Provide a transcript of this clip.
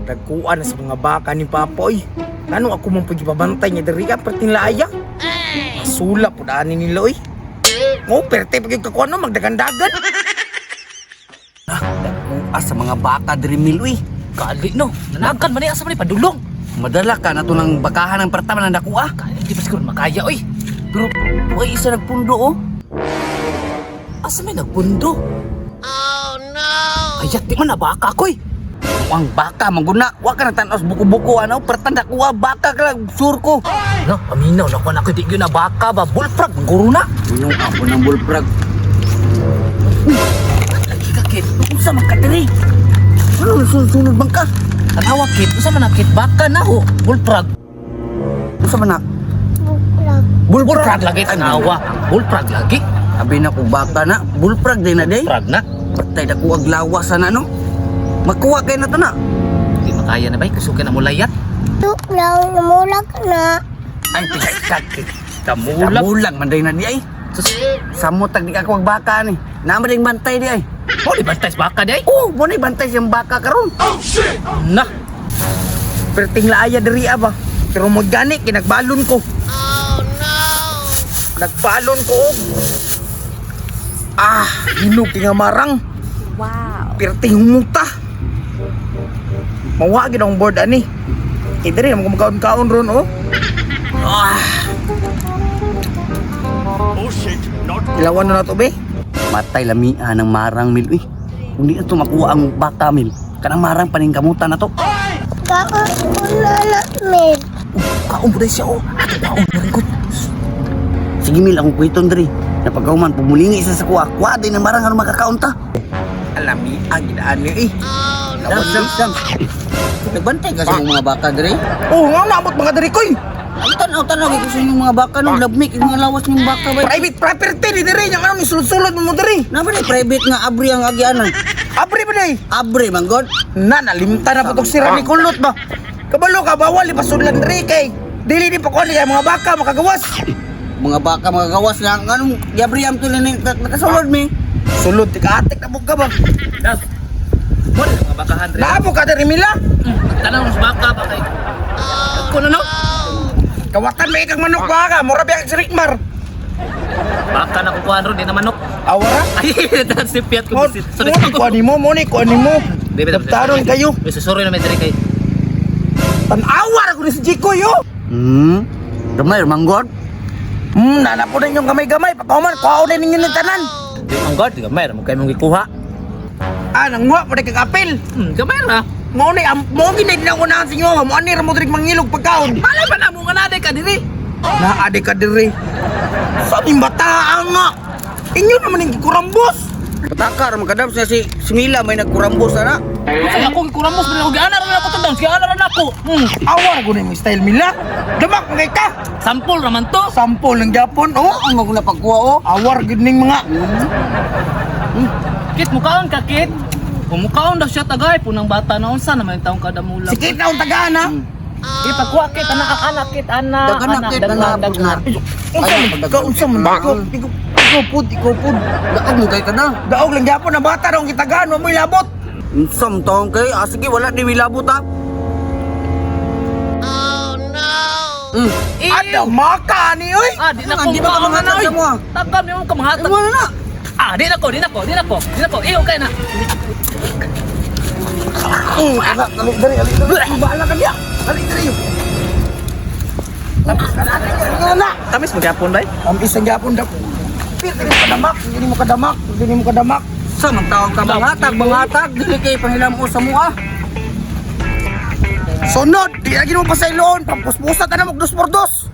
Nagkuan na sa mga baka ni Papa oy. Ngano ako man pud gipabantay nga diri ka perting laaya. Masula pud ani nila oy. Mo perte pag yung kakuan no magdagandagan. Ah, dagkuha sa mga baka diri mil uy. Kali no, nanagan man asa man ni padulong. Madala ka na to ng bakahan ng pertama ng dakuha. Kali di ba siguro makaya oy. Pero uy isa nagpundo oh. Asa may nagpundo? Oh no. Ayat di man na baka koy. Ang baka mangguna, wa ka nagtan-aw sa buko-buko ano, pertang dakuha baka ka lang sure ko. No, paminaw na ko na ko di gyud na baka ba bullfrog guro na. Ano ako ng bullfrog? Lagi ka kid. Unsa man ka diri? Ano sulod man ka? Tanawa kid, usa man na kid baka na ho, bullfrog. Unsa man na? Bullfrog. Bullfrog lagi tanawa. Bullfrog lagi. Abi na ko baka na, bullfrog din na day. Bullfrog na. Patay dakuha lawas na no. Makuha kay na to na. Di makaya na bay kusukin na mulayat. Lang, namulak na. Ay piskat. Kamulag. Kamulag man day na di ay. Sus, Samot tag di ako ang baka ni. Naa man ding bantay di ay. mo di bantay sa baka di ay. Oh, mo ni bantay siyang baka karon. Na. Perting laaya diri ba. Pero mo gani kinagbalon ko. Oh no. Nagbalon ko og ah, hinog nga marang. Wow. Perting humuta. Mawa gid ang board ani. Kay diri mo kaon-kaon ron oh. Ah. Oh shit, not Ilawan na nato be. Matay lamian ng marang mil uy. Kung di na to makuha ang baka mil, kanang marang paningkamutan na to. Kaon ko na na, Mel. Kaon po siya oh. Ato kaon na rin ko. Sige mil, akong kwiton diri. Napagkauman, pumulingi isa sa kuha, kuha din ang marang aron makakaon ta. Alami ang ani eh. Dams, dams, dams. Nagbantay ka sa inyong mga baka diri. Oh, nga naabot mga diri koy. Ay, tanaw, tanaw, kay sa inyong mga baka nung labmik, yung mga lawas ng baka ba. Private property ni diri nya ano sulod-sulod mo mo diri. Naman ay private nga abri ang agianan. Abri ba day? Abre, manggod. Na nalimta na patok sira ni kulot ba. Kabalo ka bawal ipasudlan diri kay dili ni pakuan kay mga baka makagawas. Mga baka mga gawas nga anong giabri am to ni nakasulod mi. Sulod ti kaatik na ka ba? Das. Mo di mga bakahan rin. Naabo ka diri mila. Tanaw sa baka ba kay. Ko na no. Kawatan may ikang manok ba ka? Mura biya kag si Rickmar. Baka na kukuhan ron di na manok. Awara. Ay, that's si Piat ko. Mo Sorry. mo ni kuan nimo, mo ni kuan nimo. Daptaron kayo. Uy, susuri na may diri kay. Tan-awa ra ko ni si Jikoy yo. Gamay, manggod. Nana po na inyong gamay-gamay. Pagkahuman, kuhaon na ninyo ng tanan. Di man god, di gamay ra mo kay mong gikuha. Ah, nanguha po na kag apel. Gamay ra. Mo ni am mo gini na unahan sa inyo. Mo ani ra mo diri mangilog pagkaon. Malay ba na mo nga naday ka diri? Naa di ka diri. Sa aming bataa nga. Inyo naman ang gikurambos. Pataka ra magkadam siya si si Mila may nagkurambos ana. Sa ako gikuramos ba ako giana ra na ko tandang, giana ra na ako. Awa ra ko na yung style mila. Damak mga ka. Sampol ra man to. Sampol ng Japon, oh. Ang maguna pagkuha oh. Awar gid ning mga. Kit mukaon ka kit. Kumukaon daw siya tagay punang bata na unsa naman yung taong kadamulag. Sikit na ang tagaan ha. Ipagkuha kit anak anak kit anak. Daghan na kit daghan, ana daghan. Unsa man ka unsa man ka? Ikaw ikaw pud, ikaw pud. Daog mo kay kada. Daog lang Japon ang bata raw ang gitagaan, wa mo'y labot. Unsam taong kay? Ah, sige wala di milabot ha. Oh no. Eh, Ada maka ni oy. Ah, di na ko Di ba ka mukaon na manghatag oy. sa mo, ah? Tagam mo ka manghatag. Wala na. Ah, di na ko, di na ko, di na ko, di na ko. Iyo kay na. Anak, dali dali dali. dali. Bahala ka niya. Dali dali. Tapos ka na, dali na. Tamis mo gyapon day. Ang isang Japon daw. Pir, dili mo kadamak, dili mo kadamak, dili mo kadamak. Sa man taong ka manghatag, manghatag dili kay pangilamo sa mua. Sunod, di lagi mo pasayloon, pampuspusa ka na mag dos por dos.